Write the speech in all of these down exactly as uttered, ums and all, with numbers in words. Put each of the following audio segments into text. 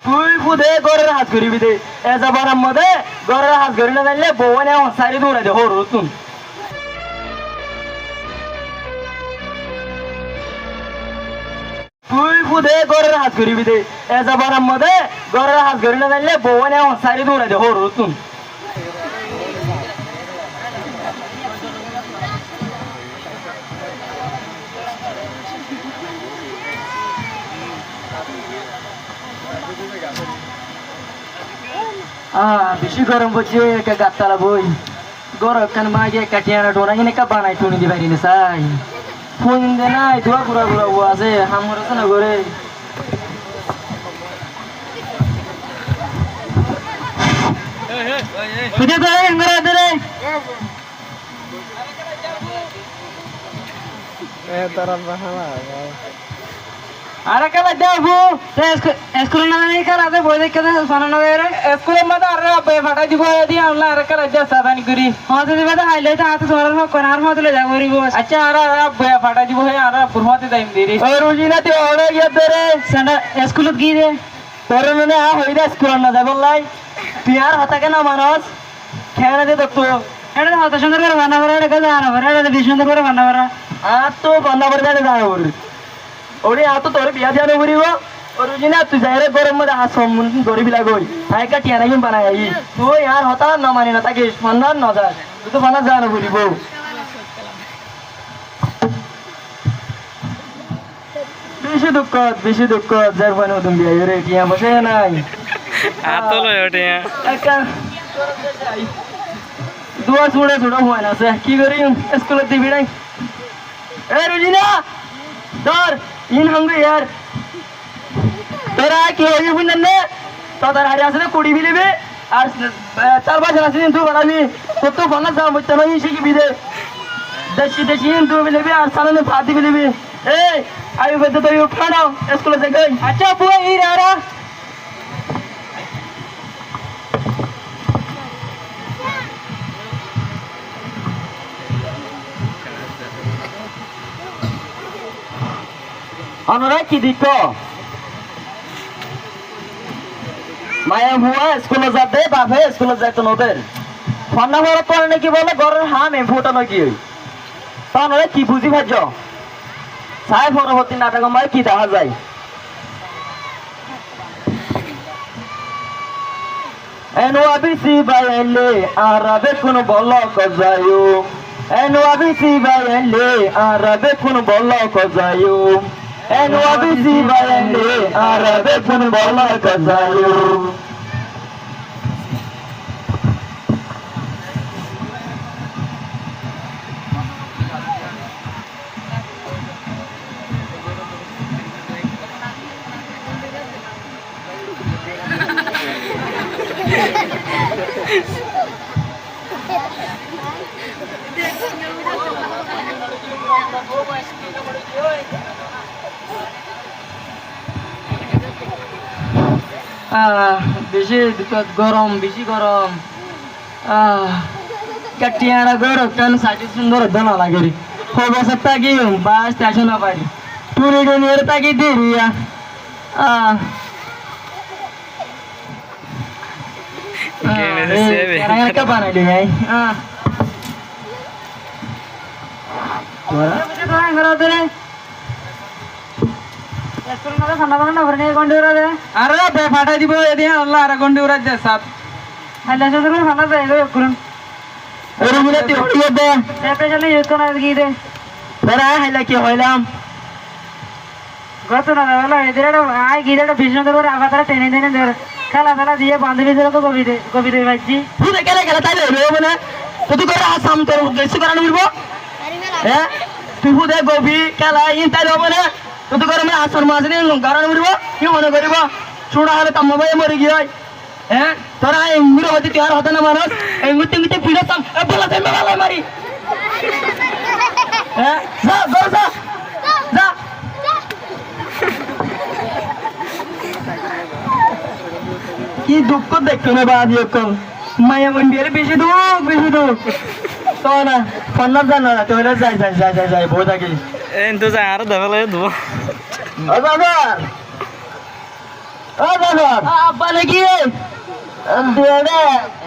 Tui fúde góror has goríbi de. E zobanar modé góror has gorí no zainle bou aine sári dúrai de hórottún. Tui fúde góror has goríbi de. E zobanar modé góror has gorí no zainle bou aine sári dúrai de hórottún. Ah, bicí gorom foijjé, ekká gattala boi. Góror ekkán maiyé ekká thiyana thuna hín ekká banai tuni di fari no sai. Fúain de nai, duwa gura gura bou asé, ham goré no goré. Fúde goré, ham goré de re. Añára kéla de abu, te esku-, eskul no zai kéla de boi de kéla de fana no zai re. Eskulor modé añára abbaye fathai dibo, edi añára añára kéla de sadan guri. Hoóñti dibo de haile de añára tuáñrar hók, añára hoóñti loi zai foribo. Accá, añára, añára abbaye fathai dibo, hé añára abbar hoóñti zaiyum de re. Ó Ruzina, tui hoçé giyé de re? Sanda eskulot giyé de. Toré mane añí hoiyí de eskulot no zaibolla. Tui añár hotá kiyá no manos? Kiyá no de tottú? Eçé de hotá cúndor gorí fana foré, eçé de zana foré, eçé de beci cúndor gorí fana foré. Añáttu fana foré, eçé de zana foré. Óre, añáttu toré biya diya no foribó. Ó Ruzina, tui zaiyóre góror modé ham gorí fela goi. Añí ekká thiyana hín banai aiyí. Tui añár hotá no mani no tákis, fannat no zas. Tui to fannat zana foribó. Bicí dukkót, bicí dukkót, zar fán udum biya yóre, tiyañ foicá nái. Añáttu loi ó tiyañ. Ekká duwá suñçe suñçe fuain asé, ki gorí, eskulot di fiçái. E Ruzina, dór, iín hangú yar. Tora ki hoiyí fúinnan né? Todar hari asé de kuçi felibi, ar, e, tal bacán asé de hintu felabi. Tottú fonnát zama foittó no, híin cíkibi de. Deci deci hintu felibi, ar salani fadi felibi. Ei, ayu bedde toi uk, háno, eskulot zai goi. Accá, bui, ira, ira. Onorá ki deikkó? Maiyafua eskulot zadde, bafe eskulot zaito noder. Fonná forat fore né ki bole, góror ham e fúta no giyói. Tóu onorá ki buzí faijjó? Sai foroborti nathok ot ki dehá zai. En wabisi bái aile añára bekkún bolok zaiyum. En wabisi bái aile añára bekkún bolok zaiyum. En wabisi bái aile añára bekkún bolok zaiyum. Ah, beci gorom, beci gorom. Ah, katti ara gor kan saji sundor dona lageri. Hobo satta ki bas tasu na pari. Turi duni er taki diriya. Ah. Ah, eh, kara kara ka banai de bhai. Ah. Tora? Eskul no fana fana no fore ni gondi ura de. Are be fata dibo edi Allah, are gondi ura de sab. Allah sodor fana de ego kurun. Oro mule ti hori de. Te pe chale yut kona gi de. Tara haila ki hoilam. Goto na bela edire ai gi de bishnu de abatara tene tene de. Kala kala diye bande bidire ko gobi de, gobi de bajji. Hude kala kala tale hoilam na. Tudu kora asam to gesu kora nulbo. Hé? Tui fúde gobi, kéla, iín táile óibo né? Tui tó goré mane asar mazé ní garan uçíbo, ki mone goríbo? Cúra hále tamma bái mori giyói. Hé? Tora enguri hoitó tui ar hotá no manos. Enguri tui enguri fiçot sam. E bola sem bola mari. Hé? Za, za, za. Za. Ki dukko dekko na babi okkol. Maiya boin biyar beci duk, beci duk. Tona, fonnat zan na, tona zai, zai, zai, zai, zai, boi taki. E, entu zai, ar debe lage duwa. O Zabar. Ó Zafar! Á, abbá naki? Tui eçé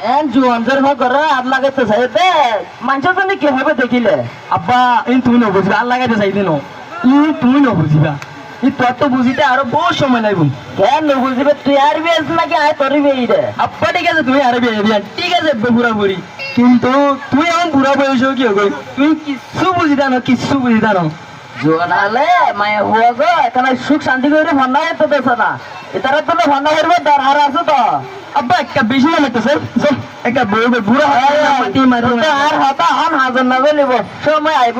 eén zuan zor hó goró, át lagaito saiyó de. Maincór zone ki hoibo dekíle? Abbá, iín tuñí no buzíba, át lagaito saiyó de no. Iín tuñí no buzíba. Iín tuáñttu buzíte aró bout cómoi laibo. Keén no buzíba? Tui añár biyai naki añí tor biyai de? Abbá, thík asé, tuñí añár biyai de. Thík asé, ebbá furafuri. Kintu tuñí ehón burá boiyos ói giyó goi. Tuñí kissú buzí zano, kissú buzí zano. Zuan ale, maiyafua goi, ekkán cúk cánti gorí fonná goittó dosó na. Itaráttu loi fonná goríbar dorhar asé to. Abbá, ekká beci no maitto, sór, sór, ekká boi goi, burá hotá mati mari. Añár hotá ehón hazor no zolibo, cómoi aibo.